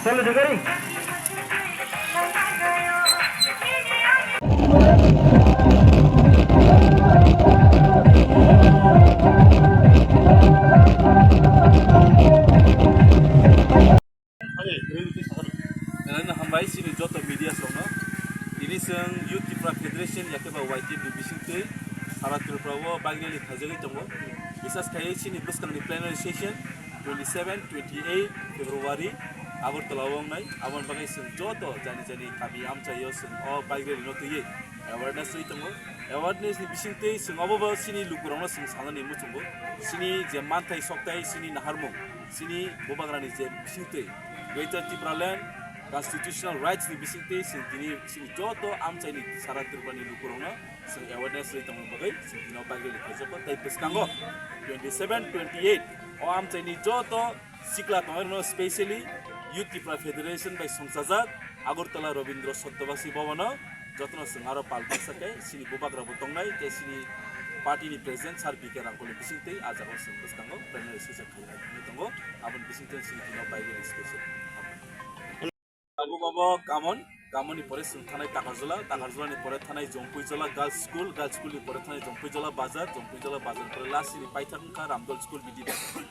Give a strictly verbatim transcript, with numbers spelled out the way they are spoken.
Solo jogari. Elena hambai chini joto media songno. Ini seng Youth Tipra Federation yakeba Y T F ni bisingtwi sara Tripura o bike rally khaijagwi tongo. Bisas khai chini bwskangni plenary session twenty seven, twenty eight February Agartala o wngnai. Aboni bagwi seng joto jani jani kami amchaio seng o bike rally no twiwi awareness rwi tongo. Awareness ni bisingtwi seng obo bo chini lukurokno seng sanani muchungo. Chini je manthai soktai chini naharmung. Chini bubagrani je bisingtwi Greater Tipraland constitutional rights ni bisingtwi chwng tini chini joto amchaini sara Tripurani lukurokno chwng awareness rwi tongna bagwi chwng tini o bike rally khaijak tei bwskango twenty seven, twenty eight o amchaini joto sikla tongnai rokno specially Youth Tipra Federation bai songchajak Agartala Rabindra Satyabasi Bhavano jotono chwng aro pal baksa khe chini bubagra bo tongnai tei chini party ni president sir B K Rangkoli bisingtwi ah jaga o chwng bwskango plenary session khainai hinwi tongo. Aboni bisingtwi chini tino bike rally special. Abo babo Kamon, Kamon ni pore chwng thanai Takarjula, Takarjula ni pore thanai Jompuijola Girls School, Girls School ni pore thanai Jompuijola Bazar, Jompuijola Bazar ni pore last ni paithak wngkha Ramdol School B D Bazar.